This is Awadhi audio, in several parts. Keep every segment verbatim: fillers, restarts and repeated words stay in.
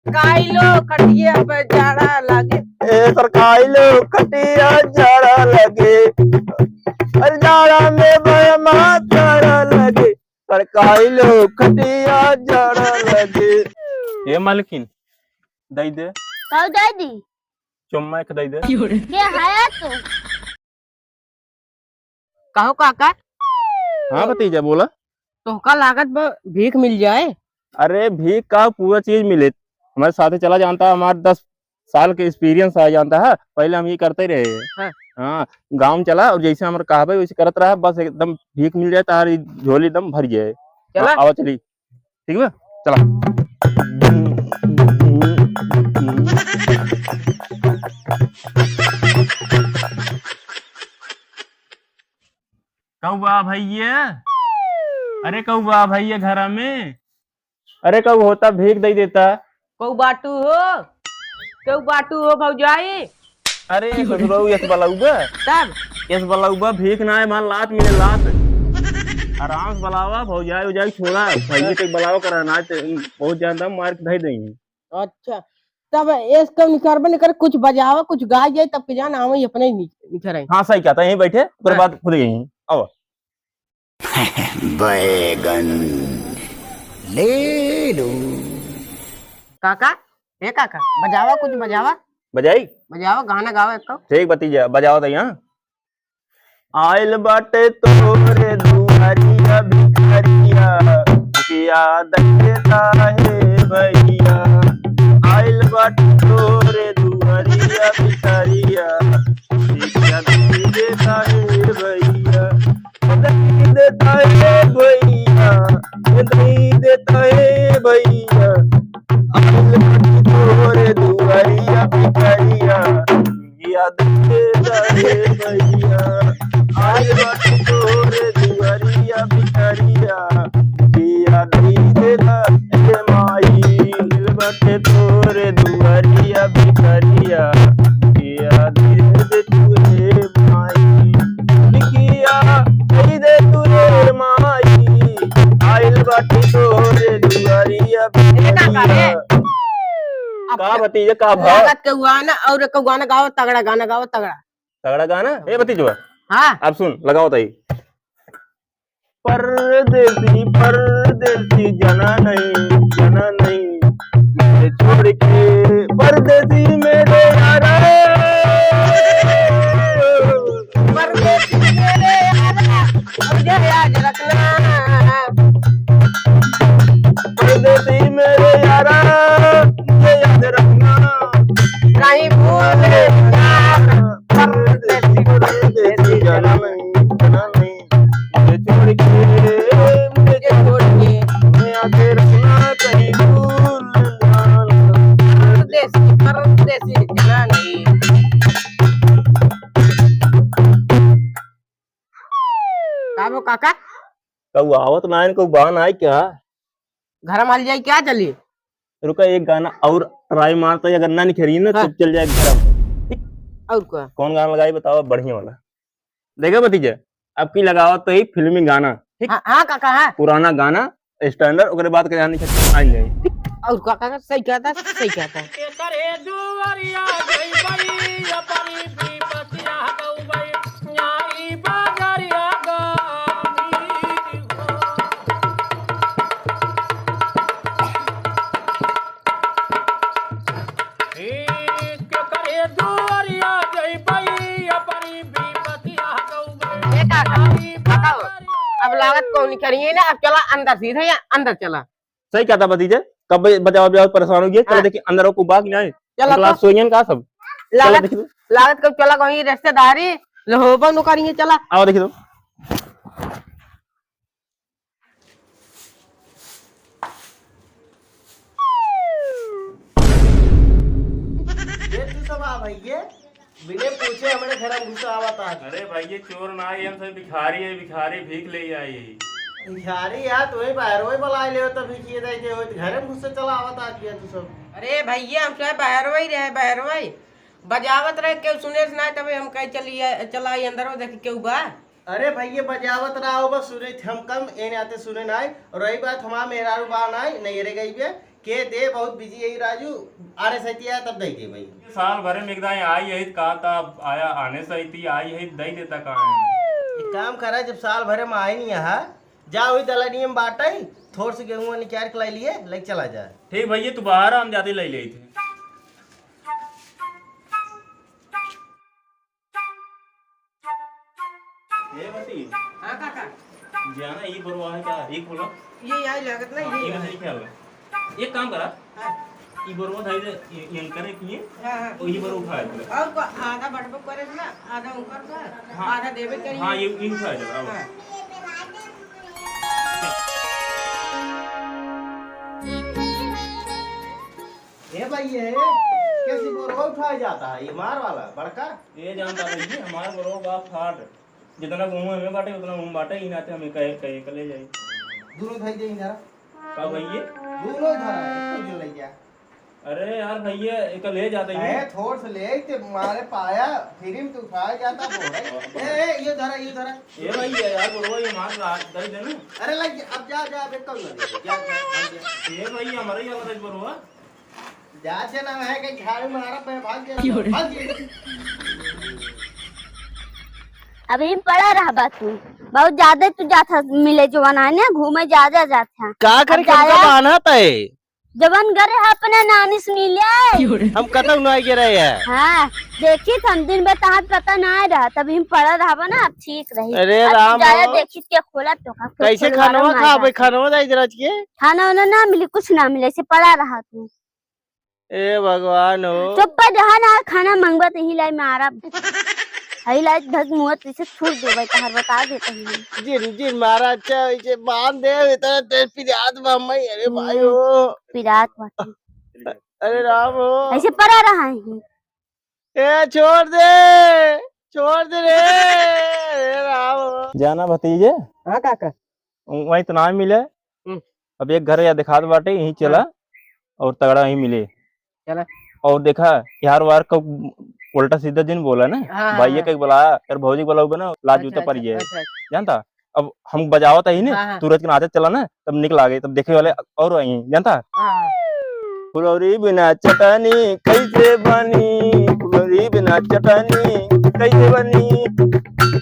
सरकाई लो खटिया पे जाड़ा लागे। ए, सरकाई लो खटिया जाड़ा लागे। अरे जाड़ा में बड़ा जाड़ा लागे। सरकाई लो खटिया जाड़ा लागे। ए मालकिन, दई दे। का दई दी? चुम्मा एक दई दे। के है तू? कहो काका। हाँ भतीजा, बोला। तोहका लागत बा भीख मिल जाए? अरे भीख का, पूरा चीज मिले। हमारे साथे चला जानता है, हमारे दस साल के experience आ जानता है, पहले हम ये करते रहे। हाँ। हाँ, गाँव में चला और जैसे हमारे कहबे वैसे करत रहा, बस एकदम भीख मिल जाए, तारी झोली एकदम भर जाए। चला। हाँ, आवा चली। ठीक बा, चला। कौआ भैया, अरे कौआ भैया घरा में, अरे कौ होता भीख दे देता। कौ बाटू हो, कौ बाटू हो भौजाई। अरे ससुरऊ, यस बलौबा। तब? यस बलौबा, भीख ना है, वहाँ लात मिले, लात। आराम से बलावा, भौजाई उजाई छोड़ा, भैया के बलावा करा, ना तो बहुत ज्यादा मार के धई देंगे। अच्छा, तब एस कम निकरबे न करे, कुछ बजावा, कुछ गाय जाए, तब के जान आवे अपने ही निकरे। हाँ, सही कहता है, यहीं बैठे, ओकरे हाँ। बाद खुद यहीं। आओ। बैगन ले लो। काका, ए काका, बजावा, कुछ बजावा। बजाई? बजावा, गाना गावा एक। ठीक भतीजा, बजावा तो यहाँ। आइल बाटे तोरे दुआरिया भिखारिया, भिखिया दे देता हे भैया। आइल बाटे तोरे दुआरिया भिखारिया, भिखिया दे देता हे भैया। दे देता हे भैया, दे देता हे भैया। आइल बाटे तोरे दुआरिया भिखारिया, भिखिया दे दे भैया। आइल बाटे तोरे दुआरिया भिखारिया, भिखिया दे दे माई। आइल बाटे तोरे दुआरिया भिखारिया, भिखिया दे दे तू हे माई। भिखिया दे दे तू हे माई। आइल बाटे तोरे दुआरिया ए काका रे। भिखारिया। अब का भतीजा, का भा? लागत के गाना और एक गाना गाओ, तगड़ा गाना गाओ, तगड़ा। तगड़ा गाना? ए भतीजवा। हाँ। अब सुन, लगाओ ताई। परदेसी, परदेसी, जाना नहीं, जाना नहीं, मुझे छोड़ के, परदेसी मेरे यारा। परदेसी मेरे यारा, मुझे याद रखना। परदेसी मेरे यारा, मुझे याद रखना। नहीं भूले ना। परदेसी, परदेसी, जाना नहीं, जाना नहीं, मुझे छोड़ के, मुझे छोड़ के, मुझे याद रखना, कहीं भूल ना जाना। परदेसी, परदेसी, जाना नहीं। का वो काका? कऊ आवत ना है, कऊ बा ना है क्या? घर में हल जाई क्या चली? रुका, एक गाना और try मारता है, अगर ना निखरी ना, हाँ। तो चल जाए घर में। और का? कौन गाना लगाई बताओ, बढ़िया वाला। देखा भतीजा, अब की लगावा तो ही फिल्मी गाना, ठीक? हाँ, हाँ काका, हाँ। पुराना गाना, standard, ओकरे बाद के जाने के आ जाए। और का, का, सही कहता, सही कहता। एकर ए दुआरिया जइबई, अपनी विपतिया गउबई, आई बाजरिया गामी हो। ए, केकर ए दुआरिया जइबई, अपनी विपतिया गउबई, ए काका, आई बताओ, बाजरिया अब लागत कौन करिए ना, अब चला अंदर सीधे या अंदर चला। सही कहता भतीजे, कब बजाओ बजाओ परेशान हो गया। चलो हाँ। देखिए अंदर को बाग नहीं आए। चलो अंकल, तो। आज सोइयन का सब? चलो लागत, देखिए। लागत कब चला कोई रिश्तेदारी, लहोबा नु करिए चला। आओ देखिए तो। ये तू सब आ भैया। बिने पूछे हमरे घर में घुसा आवत आज। अरे भाई, ये चोर ना आई, हम सब भिखारी है, भिखारी भीख ले आई। भिखारी यार, तू ही बाहर वही बुला ले तो भिखिए दे के होत, घर में घुसे चला आवत आज ये तू सब। अरे भैया, हम सब बाहर वही रहे, बाहर वही बजावत रहे, केहू सुने से ना, तबे हम कहे चलिए, चला आई अंदर, वो देखी केहू बा। अरे भैया, बजावत रहा हो, बस सुने थे हम कम, एने आते सुने ना आई। और रही बात हमारा मेहरारू बा ना आई, नहीं रे गई बे, के दे, बहुत busy है राजू, आने सैती आया तब दे दे भाई। साल भरे में एक दाई आई यही का, तब आया आने सैती आई यही दे देता का है? एक काम करा, जब साल भरे में आई नहीं यहाँ, जा वही दलनिया में बाटे, थोड़ से गेहूं निकाल के लाई लिए, लेके चला जा। ठीक भैया, तू बाहर आ, हम जाते ले लेते। ए बती। हाँ काका। जाना ई बरवा है का? ई खोला। ये आई लागत ना, ये ये है। नहीं ख्याल है। एक काम करा। हाँ। ई बरवा धाई दे, ये, ये करे किए। हाँ, हाँ। तो ई बरवा उठाए दे। और को आधा बटबो करे ना, आधा ऊपर का, हाँ। आधा देवे करिए। हाँ, ये, ये उठाए दे, बराबर। हाँ। ए भाई, ये कैसी बोरवा उठाया जाता है, ये मार वाला, बड़का? ये जानता नहीं, हमारे बोरवा बा फाट। जितना गेहूं हमें बाटे, उतना गेहूं बाटे, ई नाते हमें कहे, कहे के ले जाई। दोनों धई दे इधर। का भैया? दोनों धरा, एक को ले गया। अरे यार भैया, एक ले जाते ही। अरे थोड़ से ले, ते मारे पाया, फिर में तू उठाया जाता, बोरा। ए, ए, ये धरा, ये धरा। ए भैया, यार, बोरवा ये मार रहा, दे दे ना। अरे लग, अब जा, जा, अब एक को ले दे, जा, जा, जा, जा। ए भैया, हमारे ही वाला दे बोरवा। जाते ना है कि झाड़ू मारा पे भाग गया, क्यों रे? भाग गया। अभी पड़ा रहा बात में, बहुत ज्यादा तू जात है मिले जवान है ना, घूमे ज्यादा जात है। का करे, अब जाया, कब का बहाना तय? जवन गरे है अपने नानी से मिले। क्यों रे? हम कतौ ना गिरे है। हाँ, देखी हम दिन भर तहार पता ना रहा, तभी हम पड़ा रहबा ना, अब ठीक रही। अरे अब राम जाया हो। देखी के खोला तो का, कैसे खोलवा खानवा रहा खाबे, है। खानवा दाई जरा के? खाना वाना ना मिली, कुछ ना मिले, ऐसे पड़ा रहा तू। ए भगवान हो। चुप पर रहा ना, खाना मंगवा तो ही लाई मारा। हई लाई धक मुँह से छूट देबै, तहर बता देते हैं। जिन, जिन मारा अच्छा, इसे बांध दे, इतना तेज पिरात बा मई, अरे भाई हो। पिरात बाटे। अरे राम हो। ऐसे पड़ा रहा है। ए, छोड़ दे, छोड़ दे रे, अरे राम हो। जाना भतीजे। हाँ काका। वहीं तो ना मिले। हम्म। अब एक घर या दिखात बाटे, यहीं चला हाँ। और तगड़ा यहीं मिले। चला। और देखा, यार वार को उल्टा सीधा जिन बोला ना, हाँ, हाँ, भाई ये हाँ। कहीं बोला, यार भौजी को बोला ना, लाज अच्छा, जूता पर अच्छा, ये। अच्छा, अच्छा। जानता? अब हम बजावत ही ना, हाँ, हाँ। तुरंत के नाचत चला ना, तब निकल आगे, तब देखे वाले और आई, जानता? हाँ, हाँ। फुलौरी बिना चटनी कैसे बनी, फुलौरी बिना चटनी कैसे बनी,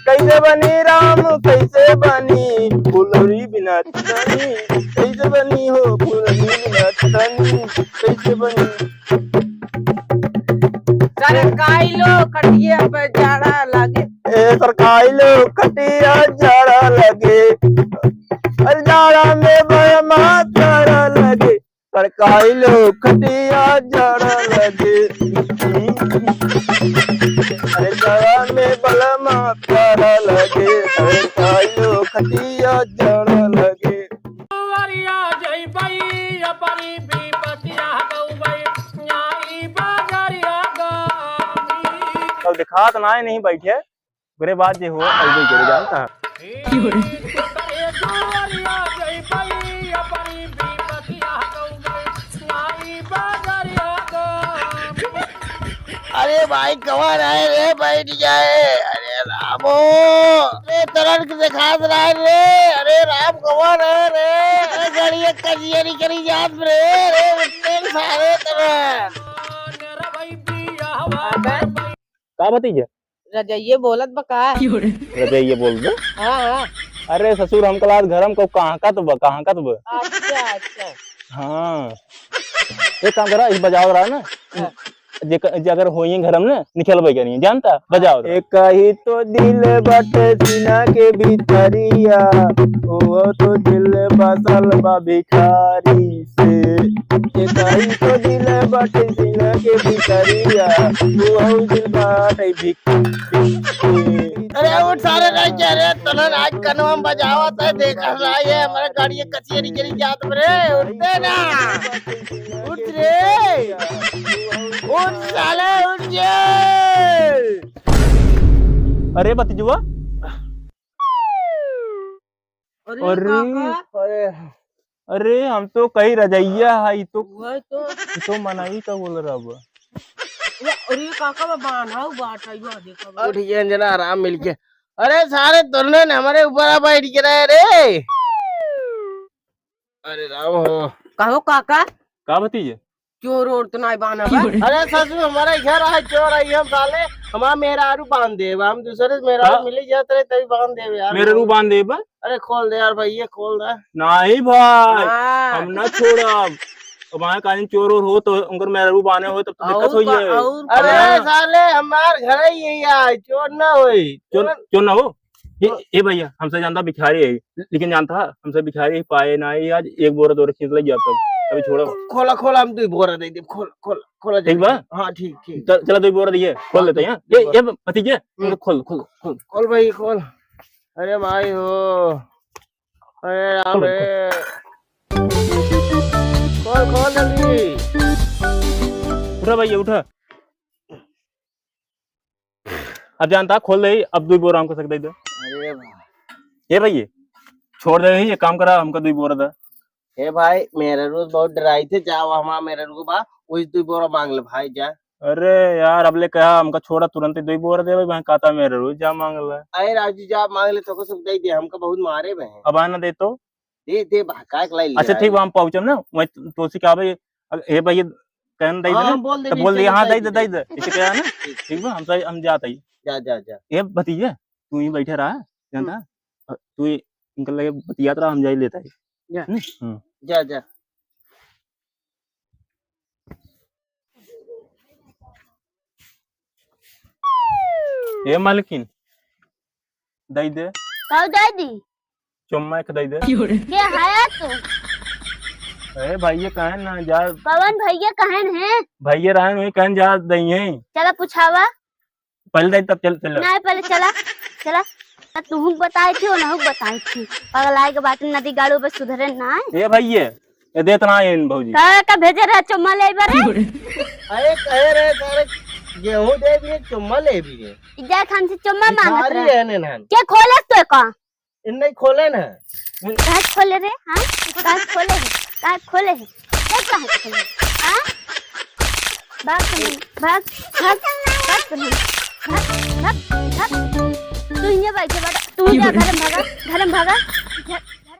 कैसे बनी राम, कैसे बनी फुलौरी बिना चटनी, कैसे बनी हो फुलौरी बिना चटनी, कैसे बनी? सरकाई लो खटिया पे जाड़ा लागे। ए, सरकाई लो खटिया जाड़ा लागे। अरे जाड़ा में बरमा जाड़ा लागे। सरकाई लो खटिया जाड़ा लगे। अरे जाड़ा में बलमा प्यारा लगे। सरकाई लो खटिया जाड़ा लगे। दुआरिया जइबई, अपनी विपतिया गउबई, आई बजरिया गामी। अब दिखात नाय नहीं बैठे। ओकरे बाद जे हो, अइबे करे जानता। अरे भाई, कहाँ रहे रे, बैठ जाए। अरे रामो, अरे तरन के देखात रहे रे। अरे राम, कहाँ रहे रे? अरे गड़िया कजियरी करी जात रे। अरे उठते सारे तरन। का भतीजा? रजइये बोलत बा का? रजइये बोल दे। हाँ, हाँ। अरे ससुर, हम कलास घर में कहूँ कहाँ का तो बा, कहाँ का तो बा। अच्छा, अच्छा। हाँ। एक काम करा, इस बजाओ रहा ना। हाँ। जे क-, जे अगर होइए घर में ना, निकलबे करिए, जानता? बजाओ रहा। एक ही तो दिल बाटे सीना के भीतरिया, वो तो दिल बसल बा भिखारी से। एक ही तो दिल बाटे सीना के भीतरिया, वो दिल बाटे भिख-, भिख-, भिख-। अरे उठ सारे, नहीं कह रहे, तनन आज कनवा में बजावत है, देखा ना ये हमारे गाड़ी के कचियरी करी जात में रे, उठते ना, उठ रे, उठ साले, उठ जे। अरे भतीजवा, अरे अरे। काका। अरे। अरे, हम तो कही रजइया है, ई तो, वही तो। ई तो मनई का बोल रहा बा। अरे, अरे काका बा, बान्हा हुआ बाटा, यो देखा बा। उठ ये अंजना, आराम मिल के। अरे सारे तोरने ने हमारे ऊपर आ बैठ के रहे रे। अरे राम हो। कहो काका। का भतीजे? चोर ओर तो नाहीं बान्हा बा। अरे ससुर, हमारे घर आए चोर आई हम साले, हमार मेहरारू बान्ह देब, हम दूसरे से मेहरारू हाँ? मिली जात रहे तभी बान्ह देब यार। मेहरारू बान्ह देब? अरे खोल दे यार भैया, खोल दे। नाहीं भाई, हाँ। हम ना छोड़ब। अब वहाँ काहीं चोर ओर हो तो उनकर मेहरारू बान्हे हो तब तो दिक्कत और होई का, है। और अरे का? साले, हमार घर ही यही आए, चोर ना होई। चोर, चोर ना हो? ए, ए भैया, हमसे जानता भिखारी है, लेकिन जानता है, हमसे भिखारी पाए ना है, आज एक बोरा दो बोरा खींच ले गया तब, अभी छोड़ो। खोला, खोला, हम दो बोरा दे दे, खोल, खोल, खोला ठीक जल्दी। बा? हाँ, ठीक, ठीक। चल, चला दो बोरा दिए, खोल हाँ, देते हैं। दो ये, बोरा। ये भतीजे, हम्म। खोल, खोल, खोल। खोल भाई, खोल। अरे भाई हो, अरे राम खोल, रे। खोल, खोल जल्दी। उठा भैया, उठा। अब जानता, खोल दे, अब दुई बोरा हमको सक दे दे। अरे भाई। ए भाई, छोड़ दे, ये काम करा, हमको दुई बोरा दे। ए भाई, मेहरारू बहुत डराई थे, जाओ हमार मेहरारू बा, वही दुई बोरा मांग ले भाई, जा। अरे यार, अब ले कहा, हमका छोड़ा, तुरंत ही दुई बोरा दे भाई, कहता मेहरारू जा मांग ले। अरे राजू, जा मांग ले, तोको सक दे दे, हमका बहुत मारे बे हैं। अब आना दे तो। दे, दे बा, काय के लाई अच्छा, ले ठीक आई? बा, हम पहुँचम ना, वहीं तो, तोसी का भाई, अब, हे भाई, ये कहन दे हाँ, दे ना, हम बोल दे तो भी, बोल दिया, चलो, हाँ, दे दे दे, दे दे, दे। इसे कहा ना, ठीक। ठीक बा, हम सही, हम जात ही। जा, जा, जा। ए भतीजे, तू ही बैठे रहा, जानता? हम्म। अ, तू ही इनके लगे बतियात रहा, हम जाई लेता ही। जा। हम्म? हम्म। जा, जा। ए मालकिन, दई दे। का दई दी? चुम्मा एक दई दे। के हया तू? ए भैया कहन ना जा। कवन भैया कहन है? भैया रहन वही कहन जा दई है। चला पुछावा। पहले दई तब चल, चल। नहीं, पहले चला, चला। ना तुहू बताई थी और नहू बताई थी। पगलाए के बाटे नदी गाड़ू पे सुधरे ना है। ए भैया, ए देत ना है इन भौजी। का, का भेजे रहे चुम्मा ले बरे? अरे कहे रहे सारे गेहूं दे भी चुम्मा ले भी है। इज्जत हमसे चुम्मा मांगत भिखारी रहे। है ने नान। के खोलस तो का? इन्हें खोले ना। काहे खोले रे? हाँ? काहे खोले है? काहे खोले है? ये काहे खोले है? हाँ? भाग तुम, भाग, भाग, भाग तुम, भाग, भाग, भाग। तू इन्हें बैठे बाटा, तू जा घर में भागा, घर में भागा।